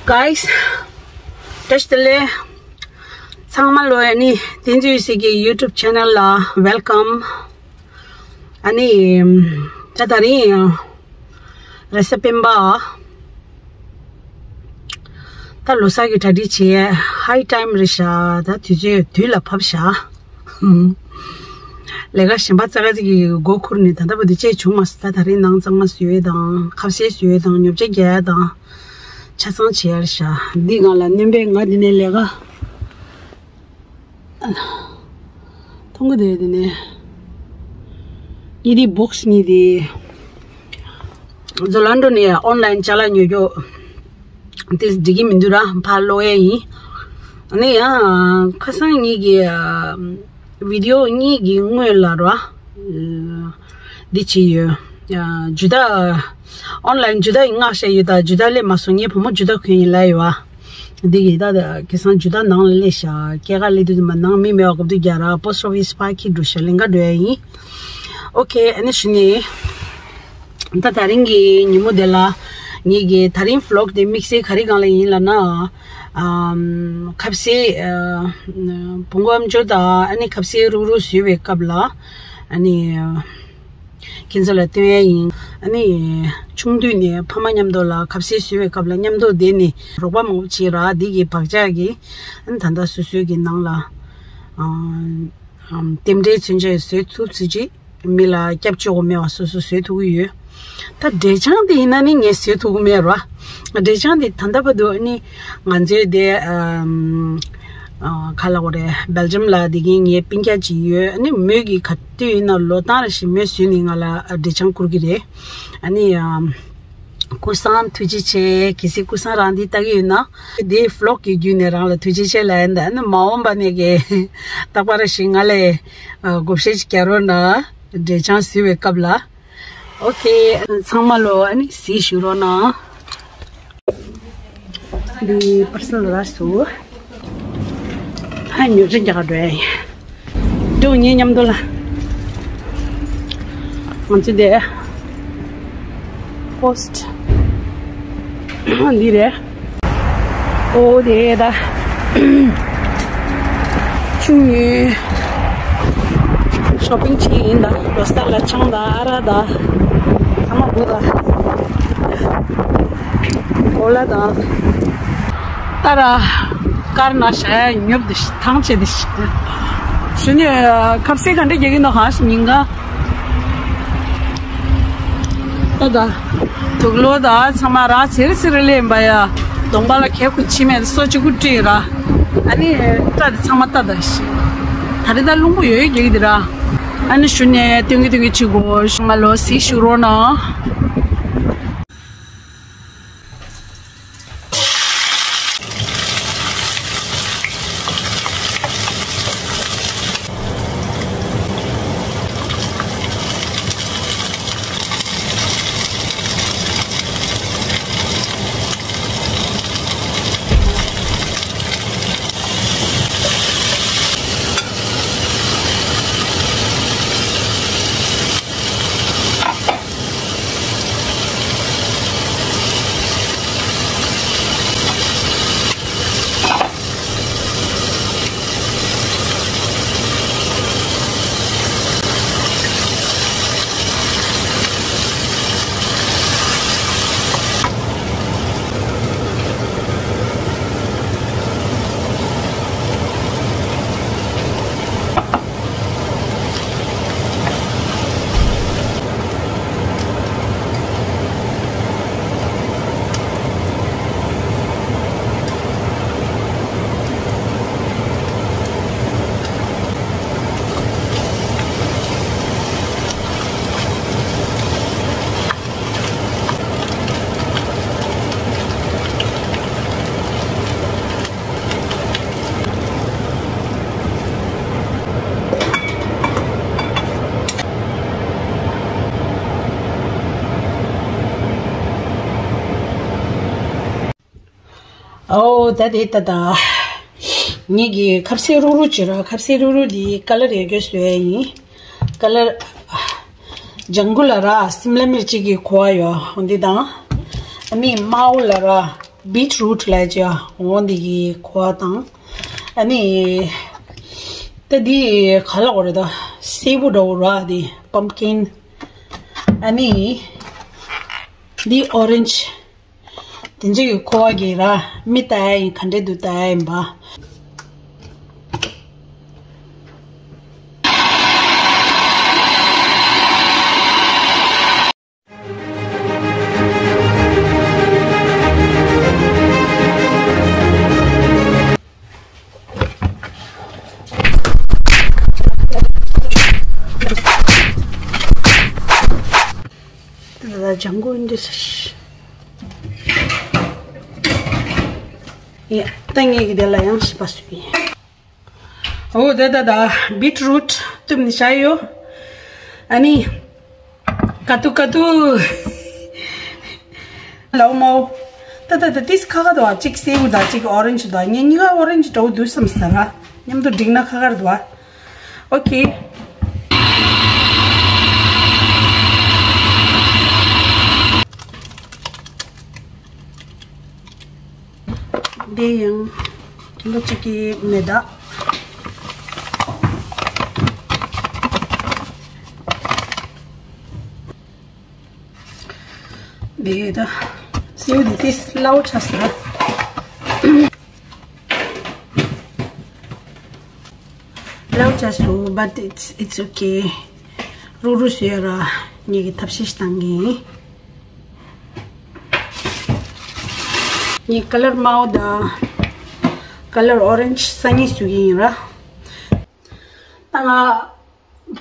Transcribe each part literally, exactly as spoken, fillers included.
Guys, བཀྲ་ཤིས་བདེ་ལེགས། ཚང་མ་ལོ་ཨ་ནི་བསྟན་འཛིན་ཡེ་ཤེས་ཀྱི་YouTube channel ལ་welcome། ཨ་ནི་ད་དེ་རིང་རེས་གཟའ་སྤེན་པ། ད་ལོ་གསར་གྱི་གྲ་སྒྲིག་བྱེད་high time རེད་ཤག་ད་དུས་ཚོད་དུས་ལ་བབས་ཤག་ལས་ཀ་གཞན་པ་ཙག་ཙིག་གི་མགོ་ཁུར་ནས་ད་ལྟ་བར་དུ་བྱས་བྱུང་མ་སོང་། ད་དེ་རིང་ནང་གཙང་མ་བཟོ་ཡས་དང་ཁ་ཟས་བཟོ་ཡས་དང་ཉོ་ཆ་རྒྱག་ཡས་དང་ཆ་ཚང་བྱེད་ཡས་རེད་ཤག་འདི་སྒང་ལ་སྣོན་པས་ང་འདི་ནས་ལས་ཀ་མཐོང་གི་འདུག་འདི་ནས་གཉིས་འདི་box གཉིས་འདི། Zalando ནས་online ཅ་ལག་ཉོ་རྒྱུ་དེ་འགྲིག་གི་མི་འདུག་ར། ཕར་སློག་ཡས་ཡིན། ཨ་ནི་ཡང་ཁ་སང་ངེད་ཀྱིས་video གཉིས་ཀྱི་སྔོན་ལ་ར་འདི་བྱས་ཡོད། ཇུ་ཏ་online ཇུ་ཏ་ཡིན་མངགས་བཞག་ཡོད། ད་ཇུ་ཏ་སླེབས་མ་སོང་། ངའི་བུ་མོ་ཇུ་ཏ་གོན་ཡིན་ལབ་ཡོད་པ། འདི་གི་ད་ཁ་སང་ཇུ་ཏ་ནང་ལ་སླེབས་ཤག་སྐྱེས་སྐར་སླེབས་དུས་ཙམ་པ་ནང་མི་མེད་པ་སྐབས་དུས་རྒྱ་ར་post office ཕར་འཁྱེར་འགྲོ་ཤག་ལེན་ག་འགྲོ་ཡ་ཡིན། Okay ཨ་ནི་གཞི་ནས་ད་དེ་རིང་གི་ཉིན་མོ་དེ་ལ་ངེད་ཀྱི་དེ་རིང་vlog དེ་དམིགས་བསལ་ག་རེ་སྒང་ལ་ཡིན་ལབ་ན། ཨམ། ཁ་ཟས་ཨ། བོང་གུ་ཨ་མཆོག་དང་ཨ་ནི་ཁ་ཟས་རུག་རུག་བཟོས་པའི་སྐབས་ལ་ཨ་ནི། ཁྱེད་ཚོ་ལ་སྟོན་ཡས་ཡིན། ཨ་ནི་ཆུང་དུས་ནས་ཕ་མ་མཉམ་དུ་ལ་ཁ་ཟས་བཟོས་པའི་སྐབས་ལ་མཉམ་དུ་བསྡད་ནས་རོགས་པ་མང་པོ་བྱས་ར། འདི་གི་བག་ཆགས་ཀྱིས་ཨ་ནི་ད་ལྟ་སོ་སོའི་གི་ནང་ལ་ཨ་ཨམ་རྟེན་འབྲེལ་མཚོན་ཆ་བཟོ་ཐུབ་ཚུལ་ཅིག་མི་ལ་སྐྱབས་བཅོལ་དགོས་མེད་པ་སོ་སོ་བཟོ་ཐུབ་ཀྱི་ཡོད། ད་འབྲས་ཆང་དེ་ཡིན་ན་ནི་ངས་བཟོ་ཐུབ་ཀྱི་མེད་ར། འབྲས་ཆང་དེ་ད་ལྟ་བར་དུ་ཨ་ནི་ང་ཚོའི་དེ་ཨམ། ཨ། ག་ལབ་དགོས་རེད། Belgium ལ་དེ་གིན་ངའི་སྤུན་ཀྱག་ཅིག་ཡོད། ཨ་ནི་མོས་ཀྱིས་ག་དུས་ཡིན་ན་ལོ་གྲངས་རེ་བཞིན་མོས་བཟོས་ནས་ང་ལ་འབྲས་ཆང་བསྐུར་གྱི་རེད། ཨ་ནི་ཨམ། ཀུན་བཟང་ཐུགས་རྗེ་ཆེ། གལ་སྲིད་ཀུན་བཟང་རང་འདི་ལྟ་གི་ཡོད་ན་དེའི་vlog གི་བརྒྱུད་ནས་རང་ལ་ཐུགས་རྗེ་ཆེ་ལབ་ཡིན། ད་ཨ་ནི་མ་འོངས་པ་ནས་ཀྱི་རྟག་པར་བཞིན་ང་ལ་ཨ། བགོ་བཤའ་ཅིག་རྒྱག་རོགས་གནང་། འབྲས་ཆང་བཟོས་པའི་སྐབས་ལ། Okay ཚང་མ་ལོ་ཨ་ནི་གཟིགས་ཞུ་རོགས་གནང་། འདི་parcel རག་སོང་། ཨ་ཉོ་ཆ་རྒྱག་ག་འགྲོ་ཡ་ཡིན། འགྲོ་ངེད་མཉམ་དུ་ལ། ང་ཚོ་དེ་post འདི་རེད། ཨོ་དེ་ད་ཆུང་ངུའི་shopping བྱས་ཡིན། ད་ལོ་གསར་ལ་ཆང་དང་ཨ་རག་དང་ཚང་མ་བུ་དང་གོ་ལ་དང་ཨ་རག་དཀར་ནག་ཞྭ་ཡ་ཉོབ་དེ་ཐང་ཆད་དེ་ཞུ་ནས་ཁ་ཟས་ག་འདྲ་རྒྱག་གི་འདུག་ག་ཉིན་ག་ད་ད། དུག་ལོག་ད་ཚང་མ་ར་ཚིར་ཚིར་ལེན་པ་ཡ། གདོང་པ་ལ་ཁེ་ཁུ་ཕྱི་མེད་སོ་གཅིག་གུ་སྤྲད་ར། ཨ་ནི་སྐྲ་དེ་ཚང་མ་ལྟ་ད་ཤི། ད་རེ་ད་རླུང་པོ་ཡོད་ཡོད་རྒྱག་གི་འདི་ར། ཨ་ནི་ཞུ་ནས་སྟོན་གི་སྟོན་གི་ཆི་གོ་ཤི་མ་ལོ་སི་ཞུ་རོགས་གནང་། ཨོ་ད་དེ་ད་ད། ངེད་ཀྱི་ཁ་ཟས་རུག་རུག་བྱེད་རོགས། ཁ་ཟས་རུག་རུག་འདི་ཀ་ལར་ཡོད་རྒྱུ་བཟོ་ཡ་ཡིན། ཀ་ལར། ལྗང་གུ་ལ་ར་སིམ་ལ་མིར་ཅིག་གི་གོ་བ་ཡོད་འོ་འདི་དང་། ཨ་ནི་དམར་པོ་ལ་ར། བིཊ་རུཊ་ལབ་ཀྱི་འོ་འདི་གི་ཁུ་བ་དང་། ཨ་ནི། ད་འདི་ག་ལབ་དགོས་རེད་ད། སེར་པོ་འདྲ་བོ་ར་འདི་པམ་ཀིན། ཨ་ནི། འདི་ཨོ་རེན་ཇི། དེ་ཚོ་གི་ཁུ་བ་གི་ར་མི་ལྟ་ཡ་ཡིན། ག་འདྲས་འདུག་ལྟ་ཡ་ཡིན་པ། ད་ལྟ་ལྗང་གུ་འདི་ས་ཤི། ཡ། ད་ངས་ཀྱི་དེ་ལ་ཡང་ཞིབ་པ་བཟོས་ཡིན། འོ་ད་ད་ད་བིཊ་རུཊ་གཏུབ་ནས་བཞག་ཡོད། ཨ་ནི། ཀ་ཏུ་ཀ་ཏུ། ལའོ་མའོ། ད་ད་ད་ཏིས་ཁ་ཁ་འདུག་བ། གཅིག་སེར་པོ་དང་གཅིག་ཨོ་རེན་ཇི་འདུག་བ། ངས་གཉིས་ཀ་ཨོ་རེན་ཇི་འདྲ་བོ་འདུག་བསམ་ཟེར་ར། མཉམ་དུ་བསྒྲིགས་ན་ཁ་ཁར་འདུག་བ། ཨོ་ཁེ། འདི་ཡང་ཀི་ལོ་གཅིག་གི་མེ་ད། འདི་ད་སེའུ་འདི་ཏིས་སླ་བོ་ཆགས་སོང་། སླ་བོ་ཆགས་སོང་། But it's, it's okay. རུག་རུག་བཟོས་ཡོད་ར། ངེད་ཀྱི་ཐབས་ཤེས་ཤིག་བཏང་གི་ཡིན། ངས་ཀ་ལར་དམར་པོ་དང་ཀ་ལར་ཨོ་རེན་ཇི་སང་ཉིན་བཟོ་གི་ཡིན་ར། ད་ང་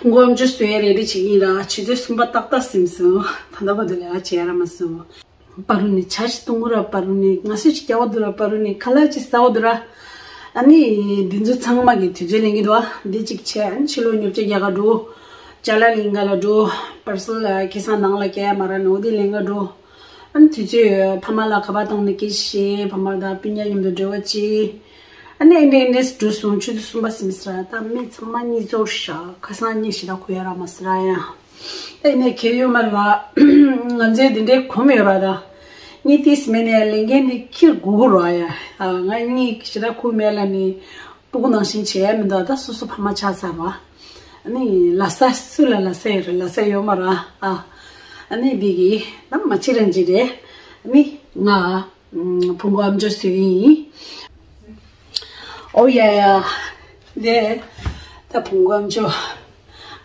བོང་གུ་ཨམ་ཅོག་བཟོ་ཡ་རེ་རེ་བྱེད་ཀྱི་ཡིན་ར། ཆུ་ཚོད་གསུམ་པ་ཏག་ཏག་ཟིན་སོང་། ད་ལྟ་བར་དུ་ལས་ཀ་བྱེད་ཡ་རག་མ་སོང་། བར་དུ་ནས་ཇ་ཞིག་འཐུང་གི་ར། བར་དུ་ནས་ངལ་གསོ་ཞིག་རྒྱག་གི་འདུག་ར། བར་དུ་ནས་ཁ་ལག་ཅིག་ཟ་གི་འདུག་ར། ཨ་ནི་འདི་ཚོ་ཚང་མ་གི་དུས་ཚོད་ལེན་གྱི་འདུག་ཨ། འདི་གཅིག་བྱས། ཨ་ནི་ཕྱི་ལོགས་ཉོ་ཆ་རྒྱག་ག་འགྲོ། ཅ་ལག་ལེན་ག་ལ་འགྲོ། པར་སེལ་ལ་ཁེ་བཟང་ནང་ལ་བསྐྱལ་མ་ར་ནོ་དེ་ལེན་ག་འགྲོ། ཨ་ནི་དུས་ཚོད་ཕ་མ་ལ་ཁ་པར་བཏང་ནས་སྐད་ཆ་བཤད། ཕ་མ་དང་སྤུན་ཀྱག་མཉམ་དུ་འབྲེལ་བ་བྱེད། ཨ་ནི་ཨེ་འདྲས་ཨེ་འདྲས་འགྲོ་སོང་། ཆུ་ཚོད་གསུམ་པ་ཟིན་ཟེར་ར། ད་མི་ཚང་མ་གཉིད་ཚོར་ཤག་ཁ་སང་གཉིད་ཞེ་དྲག་ཁུག་ཡ་རག་མ་སོང་ར་ཡ། ད་ཡིན་ནའི་ཁྱད་ཡོད་མ་རེད་བ། ང་ཚོའི་འདི་འདྲའི་གོམས་ཡོད་ར། ད་གཉིད་ཏིས་མེད་ནའི་ལས་འགན་འདི་འཁྱེར་དགོས་ཀྱི་རེད་བ་ཡ། ཨ། ང་གཉིད་ཞེ་དྲག་ཁུག་མེད་ལབ་ནས་སྤུ་གུ་ནང་བཞིན་བྱེད་ཡ་མི་འདུག་ད་སོ་སོ་ཕ་མ་ཆགས་ཚར་བ། ཨ་ནི་ལ་ས་སུ་ལ་ལ་ས་ཡོད་རེད། ལ་ས་ཡོད་མ་རེད་བ། ཨ་ནི་འདི་གི་ད་མ་གཅིག་རང་གཅིག་རེད། ཨ་ནི་ང་ཨམ། བོང་གུ་ཨམ་ཅོག་བཟོས་ཀྱི་ཡིན། ཨོ་ཡ་ཡ། འདི་ད་བོང་གུ་ཨམ་ཅོག་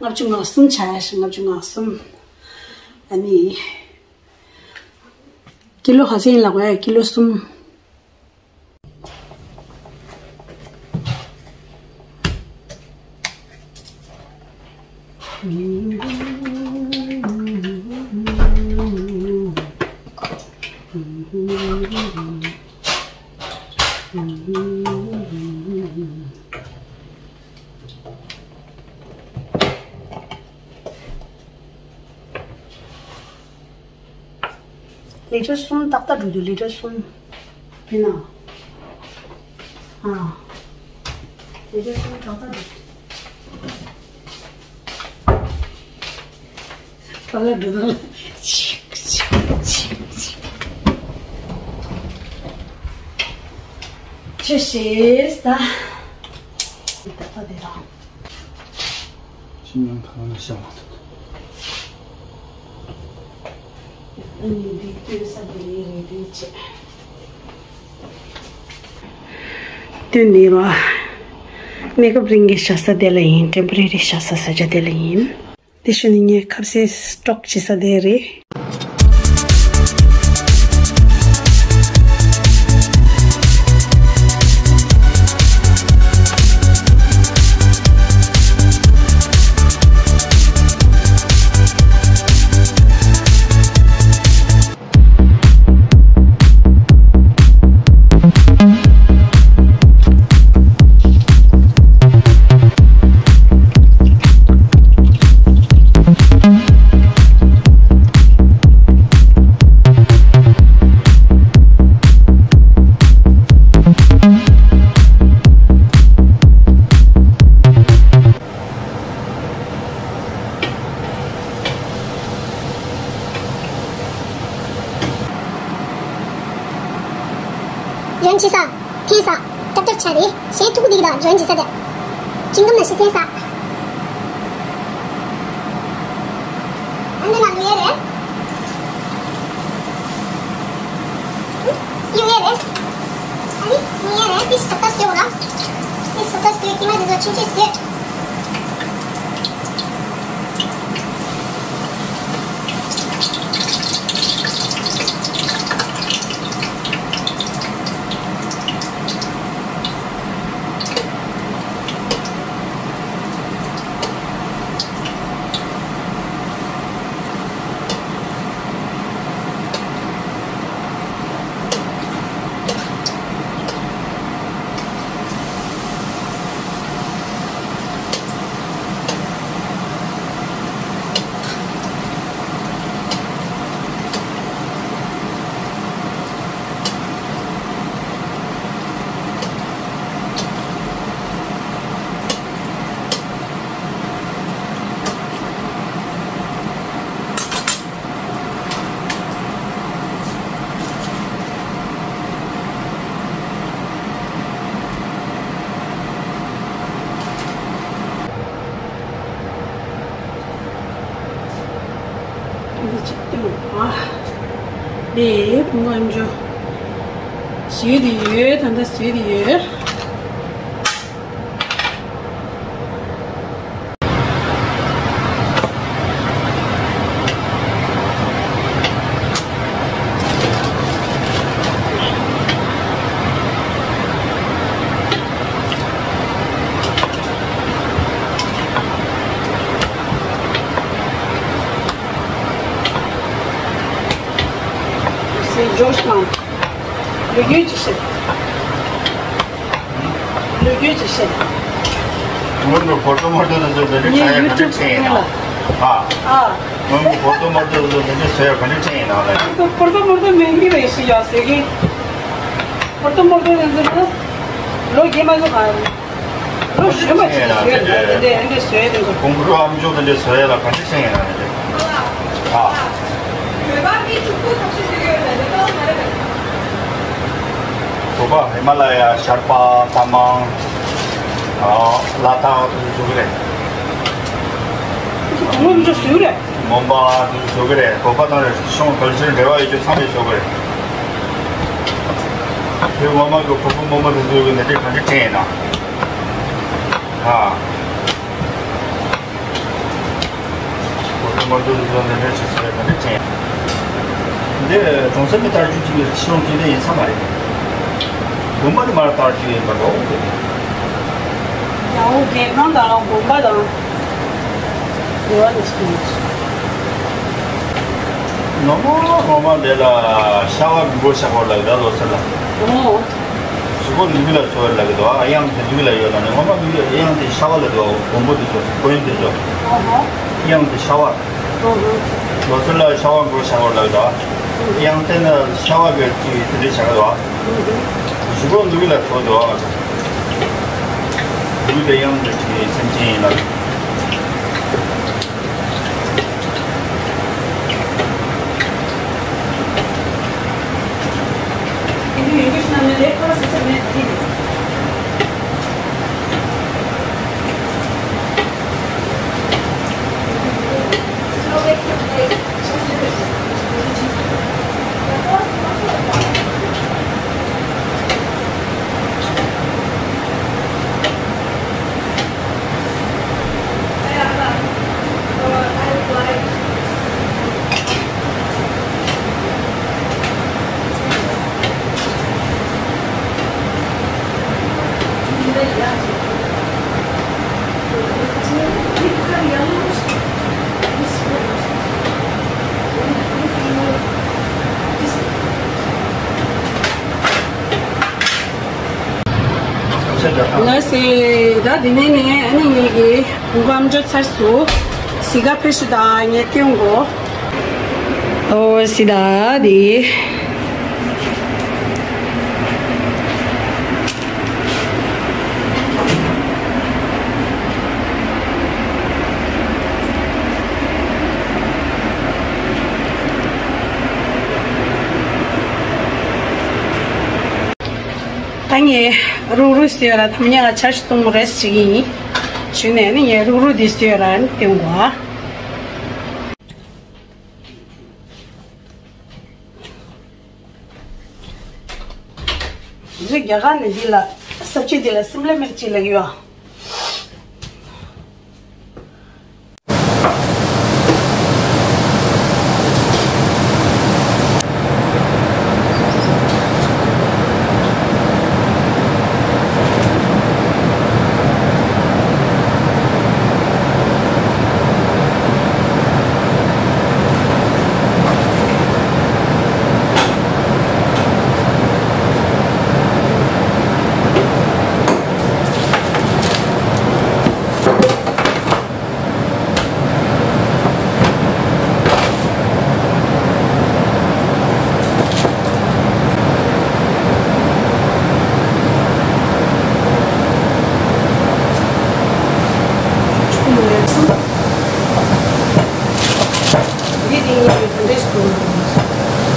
ལྔ་བཅུ་ང་གསུམ་ཆགས་ཡ་ཞིག་ལྔ་བཅུ་ང་གསུམ། ཨ་ནི་ཀི་ལོ་ག་ཚོད་ཡིན་ལབ་དགོས་ཡ། ཀི་ལོ་གསུམ། ལི་ཊར་གསུམ་ཏག་ཏག་འགྲོ་འདུག་ལི་ཊར་གསུམ། ཡིན་ན། ཨ། ལི་ཊར་གསུམ་ཏག་ཏག་འགྲོ་འདུག་པ་ལགས་འགྲོ་འདུག་ཆིག་ཆིག་ཆིག་ཆིག་ཆི་ཤེས་ད། ཏག་ཏག་འདི་རང་། ཤིང་ནང་ཁ་ལ་ཤ་མ་ཐུབ། ཨ་ནི་འདི་ལྟོས་ས་འདི་རེད་རེད་བྱས། ལྟོས་འདི་ར། གནས་སྐབས་རིང་གི་བཞག་ས་དེ་ལ་ཡིན། ཊེམ་པོ་རེ་རི་བཞག་ས་ས་ཆ་དེ་ལ་ཡིན། དེ་ཞུ་ནི་ངས་ཁ་ཟས་སི་ཊོག་བྱེད་ས་དེ་རེད། ཇོན་བྱེད་ས། འཐེན་ས། ཀྲབ་ཀྲབ་ཆགས་རེད། གཞན་ཐུག་གི་འདུག་གི་ད་ཇོན་བྱེད་ས་དེ། ཅིང་ཀམ་ན་ཤི་འཐེན་ས། ཨ་ནི་ན་ལུས་ཡས་རེད། ཡུ་ཡས་རེད། ཨ་ནི་ཡུ་ཡས་རེད། ཏིས་ཏག་ཏག་བཟོས་གོ་ད། ཏིས་ཏག་ཏག་བཟོས། ཀི་མ་དེ་ཚོ་ཆུང་ཆུང་བཟོས། འདི་གཅིག་ཏུ་ཨ། དེ་ཕུང་པོ་ཨ་མཆོག་བཟོས་ཏེ་ཡོད། ད་ལྟ་བཟོས་ཏེ་ཡོད། སེ་ཇོ་ཤང་། ལོ་རྒྱུས་ཅིག་བཤད། ལོ་རྒྱུས་ཅིག་བཤད། སྔོན་གྱི་བོ་ཏོ་མོ་ཏོ་དེ་ཚོ་འདི་འདྲའི་ངའི་ཁ་ཡ་ག་ཡུ་ཊུབ་འདྲ་ཅན་ཡིན་ནམ། ཨ། སྔོན་གྱི་བོ་ཏོ་མོ་ཏོ་དེ་ཚོ་འདི་འདྲའི་བཟོ་ཡ་ག་འདྲ་ཅན་ཡིན་ནམ་ལབ། བོ་ཏོ་མོ་ཏོ་མིན་གྱི་རེད་ཞུ་ཡ་ཟེར་གི། བོ་ཏོ་མོ་ཏོ་དེ་ཚོ་ནི་ལོ་རྒན་མ་ཚོ་གང་། ལོ་གཞོན་པ་ཅིག་བཟོས་ན་དེ་འདྲས་ཨ་འདྲས་བཟོས་དེ་ཚོ། གོང་བུ་ཨ་མཆོག་དེ་འདྲས་བཟོ་ཡ་ལ་ག་འདྲས་ཤེས་ཡིན་ན་དེ། ཨ། བོད་པ་མི་ཕྱུག་པོ་ཐབས་ཤེས་བཟོས་ཡོད་ན་དེ་ལྟ་བ་མ་རེད་པས། བོད་པ་ཧི་མ་ལ་ཡ་ཤར་པ་ཐ་མང་། ཨ། ལ་དྭགས་དེ་ཚོ་བཟོ་གི་རེད། གོང་བུ་ཨ་མཆོག་བཟོས་རེད། མོན་པ་དེ་ཚོ་བཟོ་གི་རེད། བོད་པ་དང་རེད་ཤོང་གལ་ཆེར་འབྲེལ་བ་ཡོད་རྒྱུ་ཚང་མས་བཟོ་གི་རེད། དེ་ངོ་མ་གི་བོད་པ་མོན་པ་དེ་ཚོ་གི་འདི་འདྲས་ག་འདྲས་དྲན་ཡིན་ན། ཨ། ཁོ་ཚོ་མར་འདུག་ཟེར་ནས་ལས་བྱེད་ཟེར་བ་ནི་ཅན། འདི་གྲོང་གསེབ་མི་ལྟར་རྒྱུ་གཅིག་གི་ཕྱི་ལོགས་སྐྱེ་ལྡན་ཡིན་ས་མ་རེད། དགོན་པ་ནི་མར་ལྟར་རྒྱུ་ཡིན་པ་འགྲོ། ཡང་རྒྱལ་ཁང་དང་དགོན་པ་དང་། ཟེར་བ་ནི་ཅི་ཡིན། ངོ་མ་ངོ་མ་འདི་ལ་ཤ་བ་མགོ་ཤ་བ་ལ་ཡོད་ལོ་ཟེར་ལ། ཨོ། གཞུག་གུ་ལུག་ལ་སོགས་ལ་གི་དོ། དབྱངས་དེ་ལུག་ལ་ཡོད་ལ་ནི་ངོ་མ་ལུག་དབྱངས་དེ་ཤ་བ་ལ་དོ། མགོན་པོ་དེ་ཚོ་མགོན་དེ་ཚོ། ཨོ་ཧོ། དབྱངས་དེ་ཤ་བ། ཨོ་ཧོ། ལོ་ཚོད་ལ་ཤ་བ་མགོ་ཤ་བ་ལ་གི་དོ། དབྱངས་དེ་ནི་ཤ་བ་གི་དེ་དེ་འདྲའི་ཤ་གི་དོ། གཞུག་གུ་ལུག་ལ་སོགས་དོ། ལུག་དེ་དབྱངས་དེ་དེ་སེམས་ཅན་ཡིན་ལ། ལགས་སེ། ད་འདི་ནས་ནས་ཨ་ནི་ངེད་ཀྱི་བུ་གམ་འགྲོ་ཚར་སོང་། གཟིགས་ག་ཕེབས་ཤོག་དང་ངས་སྟོན་གོ། ཨོ་སི་ད་འདི། ཨ་ངས་རུག་རུག་ཟོས་ཡོད་ར། ཐམ་ཉ་ང་ཆར་ཞིག་གཏོང་རེས་བྱེད་ཀྱི་ཡིན། ཞུས་ནས་ནི་ངས་རུག་རུག་འདི་ཟོས་ཡོད་ར་ནི་སྟོན་གོ་ཨ། འདི་རྒྱ་གར་ནས་འདི་ལ་ས་བཅད་འདི་ལ་སིམ་ལ་མིར་ཅི་ལ་ཡོད།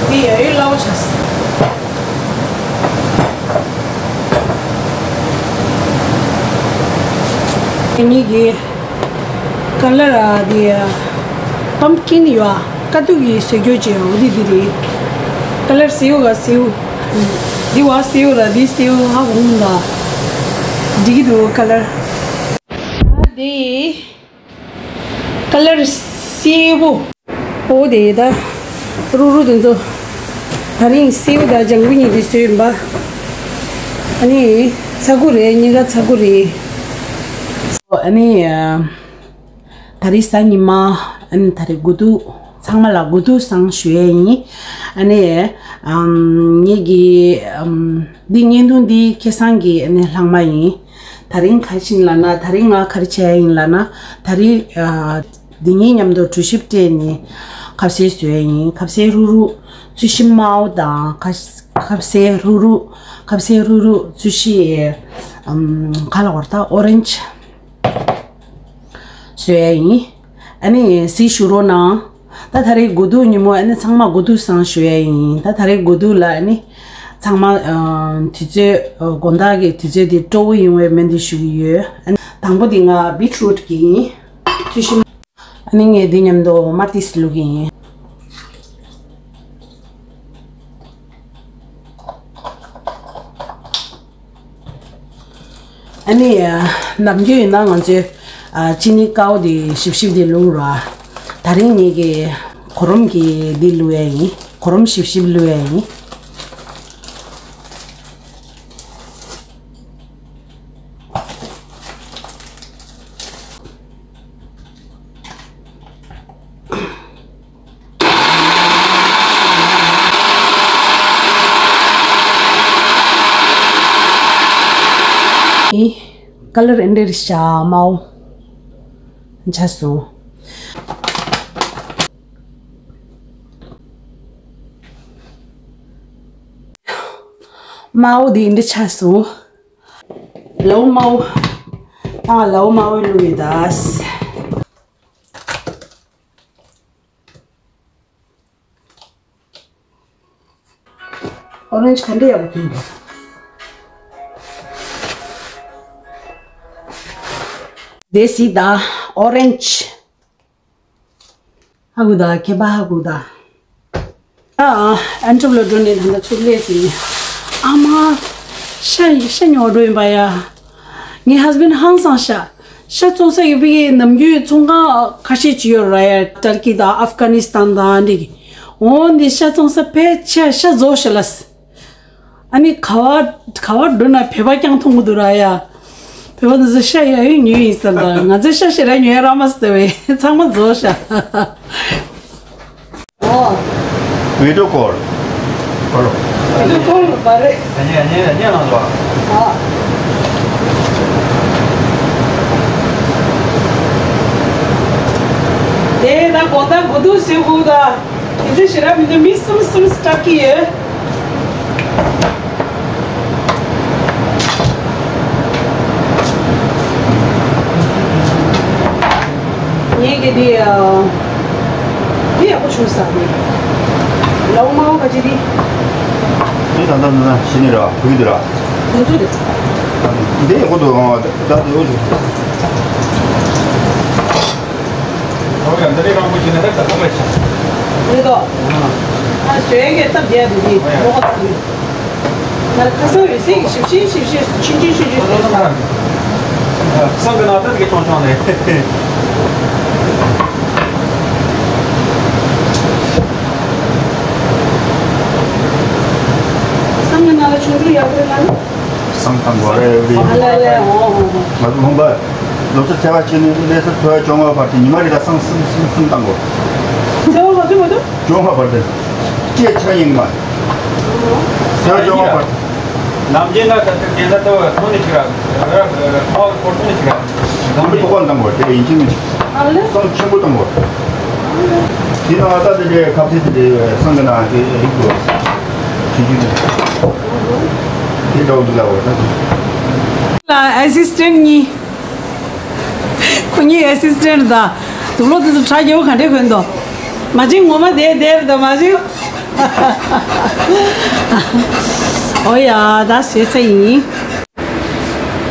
འདི་ཡ་ཡོད་སླ་བོ་ཆགས། ངེད་ཀྱི་ཀ་ལར་ཨ་དེ་པམ་ཀིན་ཡོད་ཨ། དཀའ་སྡུག་གི་བཟོ་རྒྱུ་བྱས་འོ་དེ་འདི་རེད། ཀ་ལར་སེའུ་ག་སེའུ། འདི་བ་སེའུ་ར་འདི་སེའུ་ཧ་གོ་མི་འདུག་འགྲིག་གི་འདུག་ཀ་ལར། ཨ་དེ། ཀ་ལར་སེའུ། ཨོ་དེ་ད། རུག་རུག་དེ་ཚོ། ད་རིང་སེའུ་དང་ལྗང་གུ་གཉིས་དེ་བཟོས་ཡིན་པ། ཨ་ནི། ཚ་ཁུ་རེད། གཉིས་ཀ་ཚ་ཁུ་རེད། ཨ་ནི། ད་རིང་གཟའ་ཉི་མ། ཨ་ནི་ད་རིང་དགུ་ཐུག་ཚང་མ་ལ་དགུ་ཐུག་བཟང་ཞུ་ཡས་ཡིན། ཨ་ནི། ཨམ། ངེད་ཀྱི། ཨམ། འདི་བརྙན་ཐུང་འདི་ཁ་སང་གི་ཨ་ནི་ལྷག་མ་ཡིན། ད་རིང་ག་རེ་བྱས་ཡིན་ལབ་ན། ད་རིང་ང་ག་རེ་བྱས་ཡིན་ལབ་ན། ད་རིང་ཨ། འདི་གཉིས་མཉམ་དུ་གྲོ་ཞིབ་སྤྲད་ནས་ཁ་ཟས་བཟོས་ཡིན། ཁ་ཟས་རུག་རུག་ཚོས་གཞི་དམར་པོ་དང་། ཁ་ཁ་ཟས་རུག་རུག་ཁ་ཟས་རུག་རུག་ཚོས་གཞི། ཨམ། ག་ལབ་དགོས་རེད་ད། ཨོ་རེན་ཇི་བཟོས་ཡིན། ཨ་ནི་གཟིགས་ཞུ་རོགས་གནང་། ད་ད་རེས་དགུ་ཐུག་ཉིན་མོ་ཨ་ནི་ཚང་མ་དགུ་ཐུག་བཟང་ཞུ་ཡ་ཡིན། ད་ད་རེས་དགུ་ཐུག་ལ་ཨ་ནི་ཚང་མ་ཨ། དུས་ཚོད་ཨ། དགོང་དག་གི་དུས་ཚོད་འདི་སྤྲོ་བོ་ཡོང་བའི་སྨོན་འདུན་ཞུ་གི་ཡོད། ཨ་ནི་དང་པོ་འདི་ང་བིཊ་རུཊ་གི་ཡིན། ཚོས་གཞི། ཨ་ནི་ངས་འདི་མཉམ་དུ་དམར་ཏིས་བླུག་གི་ཡིན། ཨ་ནི། ནམ་རྒྱུན་ཡིན་ན་ང་ཚོས་ཨ། ཅི་ནི་དཀར་པོ་དེ་ཞིབ་ཞིབ་དེ་བླུགས་ར། ད་རིང་ངེད་ཀྱིས་གོ་རམས་ཀྱི་འདི་བླུགས་ཡས་ཡིན། གོ་རམས་ཞིབ་ཞིབ་བླུགས་ཡས་ཡིན། ཨི། ཀ་ལར་འདི་འདྲ་ཞིག་དམར་པོ་ཆགས་སོང་། དམར་པོ་འདི་འདྲ་ཆགས་སོང་། ལའུ་དམར་པོ། ད་ལའུ་དམར་པོ་བླུགས་ཡོད་ད། ཨོ་རེན་ཇི་ག་འདྲ་ཡག་པོ་ཐོན་འདུག་དེ་སི་ད། ཨོ་རེན་ཇི། ཧ་གོ་ད། ཁྱད་པར་ཧ་གོ་ད། ཨ། ཨན་ཊོབ་ལ་འགྲོ་ནས་ད་ལྟ་ཚུར་སླེབས་ཟིན། ཨ་མ། ཤ་ཤ་ཉོ་འགྲོ་ཡིན་པ་ཡ། ངའི་ཧས་བྷེན་ཧང་སང་ཤ། ཤ་བཙོང་ས་ཡོད་པའི་ནམ་རྒྱུན་ཚོང་ཁང་ཁ་ཤས་ཅིག་ཡོད་ར་ཡ། ཏར་ཀི་དང་ཨབ་གྷ་ནི་སི་ཐན་དང་འདི་གི། འོ་འདི་ཤ་བཙོང་ས་ཕལ་ཆེར་ཤ་རྫོགས་ཤག་ལ། ཨ་ནི་ག་བ་ག་བ་འགྲོ་ན་བོད་པ་རྐྱང་མཐོང་གི་འདུག་ར་ཡ། བོད་པ་འདི་ཚོ་ཤ་ཡ་ཡོད་ཉོས་ཡིན་ཟེར་ད། ང་ཚོས་ཤ་ཞེ་དྲག་ཉོས་ཡ་རག་མ་སོང་བས་ཚང་མ་རྫོགས་ཤག་ཨོ། བི་ཌི་ཡོ་ཀོལ། ཧ་ལོ། བི་ཌི་ཡོ་ཀོལ་མ་རེད། ཨ་ནི་ཨ་ནི་ཨ་ནི་ལངས་སོང་། ཨ། དེ་ན་དགོང་དག་དགུ་ཐུག་ཟེར་དགོས་ད། དེ་ཚོ་ཞེ་དྲག་མི་འདུག་མི་གསུམ་གསུམ་སྐྲག་གི་ཡོད། ངེད་ཀྱི་འདི་ཨ། འདི་ཡག་པོ་བྱུང་ས་རེད། ལའུ་དམར་པོ་ག་ཅི་རེད། འདི་ད་ལྟ་འདི་ན་ཤི་ནི་ར་བུད་དེ་ར། ཁོང་ཚོ་རེད། འདི་ཡག་པོ་འདུག་ཨང་། ད་ད་འདི་འོ་འདུག་ཨོ་ཡ། འདི་རིགས་རང་པོ་ཅིག་ནས་ད་ད་ལྟ་བས་ཤ། རེད་དོ། ཨ་བཟོས་ཡས་སྟབས་བདེ་འདུག་གི་ཨོ་ཡ། ལོག་ཚར་གི་ང་ལ་ཁ་སང་འོད་ཟེར་གྱི་ཞིབ་ཞིབ་ཞིབ་ཞིབ་ཆུང་ཆུང་ཆུང་ཆུང་བཟོས་སོང་། བསམ་གི་ནང་ད་དེ་ག་ཆུང་ཆུང་ནས། བསམ་གི་ནང་ལ་ཆུང་ཆུང་ཡག་པོ་རེད་ལ། བསང་བཏང་དགོས་རེད་བི། ཨ་ལ་ལ་ཨོ་ཨོ་ཨོ། ང་ཚོ་ལུང་པ་ལོ་གསར་ཚེས་པ་གཅིག་ནས་གནས་སུ་ཚོ་བ་བཅོ་ལྔ་བར་དུ་ཉི་མ་རེ་ལ་བསང་གསུམ་གསུམ་གསུམ་བཏང་དགོས། ཚེས་པ་ག་ཚོད་མ་གཏོགས། བཅོ་ལྔ་བར་དུ། ཅེས་ཆ་ཡིན་མ། ཚེས་པ་བཅོ་ལྔ་བར་དུ། ནམ་རྒྱུན་ན་ད་ལྟ་དེ་འདྲ་ལྟ་བུ་མཐོང་ནི་ཅིག་ར། ར་ཁོག་ཁོར་མཐོང་ནི་ཅིག་ར། ནམ་རྒྱུན་ཐོག་ཁོག་བཏང་དགོས་དེ་ཡིན་གཅིག་མིན་གཅིག་ཨ་ལེ། བསང་ཆེན་པོ་བཏང་དགོས། དེ་ནང་ད་དེ་འདྲའི་ཁ་ཟས་དེ་འདྲའི་བསང་གི་ནང་དེ་རིགས་དགོས། ཆུང་ཆུང་དེ། དེ་འདྲ་བོ་འདུག་ལ་བ་ད། ལ་ཨེ་སི་སི་ཊེན་ཊི་གཉིས། ཁོ་གཉིས་ཨེ་སི་སི་ཊེན་ཊི་དང་། དུག་ལོག་དེ་ཚོ་གྲ་རྒྱས་པོ་ག་འདྲས་གོན་འདུག་མ་བྱན་ངོ་མ་དེ་དེར་དང་མ་བྱན། ཨོ་ཡ་ད་བཟོས་ཚར་ཡིན།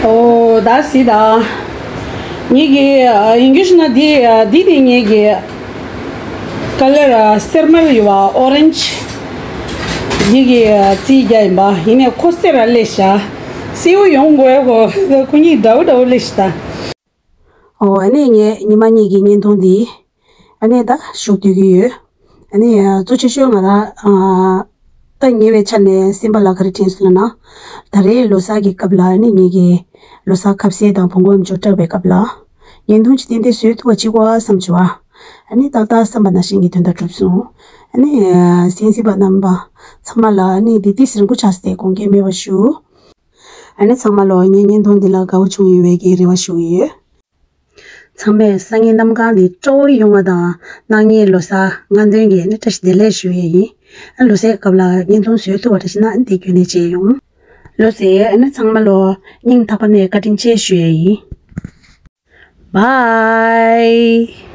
ཨོ་ད་གཟིགས་དང་། ངེད་ཀྱི་ཨ་ཡིན་རྒྱུ་ཞུ་ན་འདི་ཨ་འདི་ནི་ངེད་ཀྱི་ཀ་ལར་ཨ་སེར་དམར་ཡོད་པ་ཨོ་རེན་ཇི། འདི་གི་ཨ་རྩིས་རྒྱག་ཡིན་པ་ཡིན་ནའི་ཁོ་སེར་ར་སླེབས་ཤག་སེའུ་ཡོང་དགོས་ཡ་གོ་ཁོ་གཉིས་འདྲ་བོ་འདྲ་བོ་སླེབས་ཤག་ད། ཨོ་ཨ་ནི་ངས་ཉི་མ་གཉིས་ཀྱི་བརྙན་ཐུང་འདི་ཨ་ནི་ད་ཞུགས་སྡོད་ཀྱི་ཡོད། ཨ་ནི་གཙོ་ཆེ་ཤོས་ང་རང་ཨ་ད་ཉེ་བའི་ཆར་ནས་སེམས་པ་ལ་ག་རེ་དྲན་སོང་ལབ་ན། ད་རེས་ལོ་གསར་གྱི་སྐབས་ལ་ཨ་ནི་ངེད་ཀྱི་ལོ་གསར་ཁ་ཟས་དང་བོང་གུ་ཨམ་ཅོག་སྐྲག་པའི་སྐབས་ལ་བརྙན་ཐུང་ཅིག་ཏན་ཏན་བཟོས་ཐུབ་པ་ཅིག་དགོས་བསམ་བྱུང་བ། ཨ་ནི་ཏག་ཏག་བསམ་པ་ནང་བཞིན་གྱི་དོན་དག་གྲུབ་སོང་། ཨ་ནི་གསན་གཟིགས་པ་རྣམ་པ་ཚང་མ་ལ་ཨ་ནི་འདི་ཏིས་རིང་པོ་ཆགས་སོང་སྟེ་དགོངས་འགལ་མེད་པ་ཞུ། ཨ་ནི་ཚང་མ་ལོ་ངའི་བརྙན་ཐུང་འདི་ལ་དགའ་བོ་བྱུང་ཡོད་པའི་གི་རེ་བ་ཞུ་གི་ཡོད། ཚང་མས་སང་ཉིན་གནམ་གང་འདི་སྤྲོ་བོ་ཡོང་བ་དང་གནངས་ཉིན་ལོ་གསར་སྔ་འདོན་གྱི་ཨ་ནི་བཀྲ་ཤིས་བདེ་ལེགས་ཞུ་ཡས་ཡིན། ཨ་ལོ་གསར་སྐབས་ལ་བརྙན་ཐུང་བཟོས་ཐུབ་པ་འདྲ་ཞིག་ན་ཨ་ནི་དེ་རྒྱུན་ནས་བྱེད་ཡོང་། ལོ་གསར་ཨ་ནི་ཚང་མ་ལོ་སྙིང་ཐག་པ་ནས་བཀའ་དྲིན་ཆེ་ཞུ་ཡས་ཡིན། བཱའི།